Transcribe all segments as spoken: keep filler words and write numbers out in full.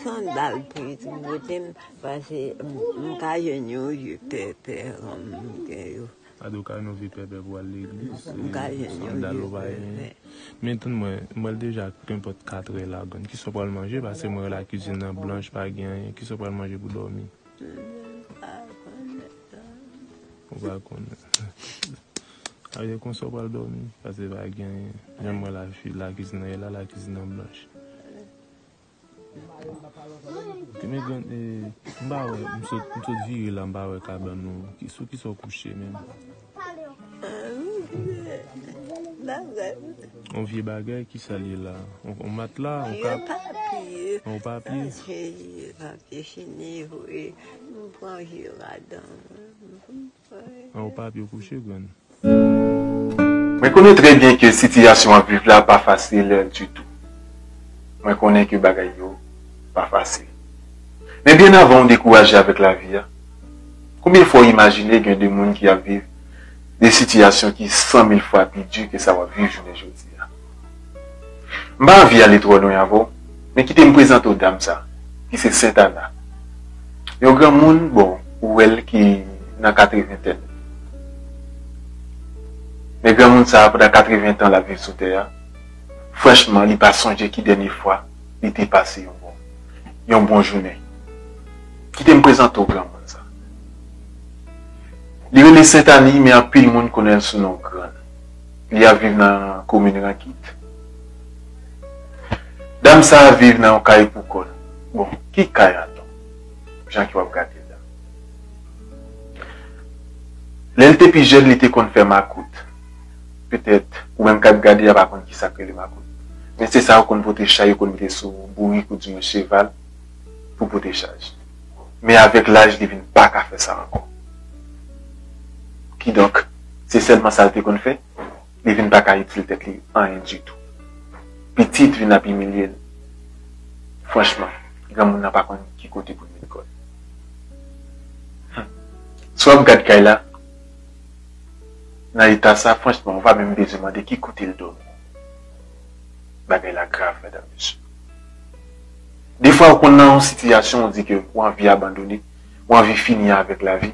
sandal pou yo te pote m, paske m, m ka jwenn yon je pèpè, m gen yo. Gade w ka jwenn yon vye pèpè pou al legliz, m ka jwenn yon sandal je ou pa genyen. Pèpè. Men tann mwen, mwen deja kenpòt katrè la, grann. Kisa w pral manje? Paske mwen wè lakizin nan blanch, pa gen anyen. Kisa w pral manje pou dòmi? M pa konnen sa. Ou pa konnen. A, e konsa w pral dòmi, paske pa gen anyen. Jan mwen la, fi, lakizin nan ye la, lakizin nan blanch. Ke men grann, e, m pa wè, m sot, m sot vire la, m pa wè kabann nou. Ki, sou kisa w kouche menm? Yon vye bagay, kisa l ye la? Yon, yon matla, yon kap? Yon papye. Yon papye? Papye fini vre. M pran vye ladan. An, yon papye w kouche, grann. Mwen konnen trè byen ke sitiyasyon w ap viv la pa fasil ditou. Mwen konnen ke bagay yo pa fasil. Men byen avan w dekouraje avèk lavi a, konbyen fwa w imajine gen de moun ki ap viv de sitiyasyon ki san mil fwa pi di ke sa w ap viv jounen jodi a? M pa anvi ale twò lwen avè w, men kite m prezante w dam sa, ki se Sentana. Yon granmoun, bon, ou wè l ki nan katreventèn. Men granmoun sa, pandan katreven tan l ap viv sou tè a, franchman, li pa sonje ki dènye fwa li te pase yon bon, yon bon jounen. Kite m prezante w granmoun sa. Li rele Sentani, men anpil moun konnen l sou non Grann. Li ap viv nan komin Rankit. Dam sa a viv nan yon kay pou kò l. Bon, ki kay ankò? Jan ke w ap gade l la. Lè l te pi jèn, li te konn fè makout. Petèt, ou menm k ap gade a pa konn kisa k rele makout. Men se sa yo konn pote chay, yo konn mete sou bourik oudimwen cheval pou pote chaj. Men avèk laj, li vin pa ka fè sa ankò. Kidonk, se sèlman sa l te konn fè, li vin pa ka itil tèt li anyen ditou. Pitit vin ap imilye l. Franchman, granmoun nan pa konn ki kote pou l met kò l. Hum. Si w ap gad kay la, nan eta sa, franchman, ou pa menm bezwen mande ki kote l dòmi. Bagay la grav, medam, mesye. Defwa, ou konn nan yon sitiyasyon, ou di ke ou anvi abandone, ou anvi fini avèk lavi.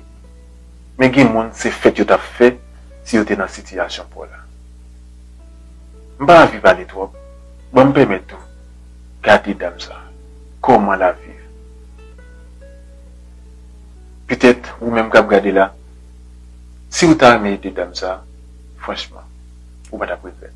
Men gen moun, se fèt yo t ap fè si yo te nan sitiyasyon pa w la. M pa anvi pale twòp. Ban m pèmèt ou gade dam sa, kòman l ap viv. Petèt, ou menm k ap gade la, si w ta renmen ede dam sa, franchman, ou pa t ap regrèt.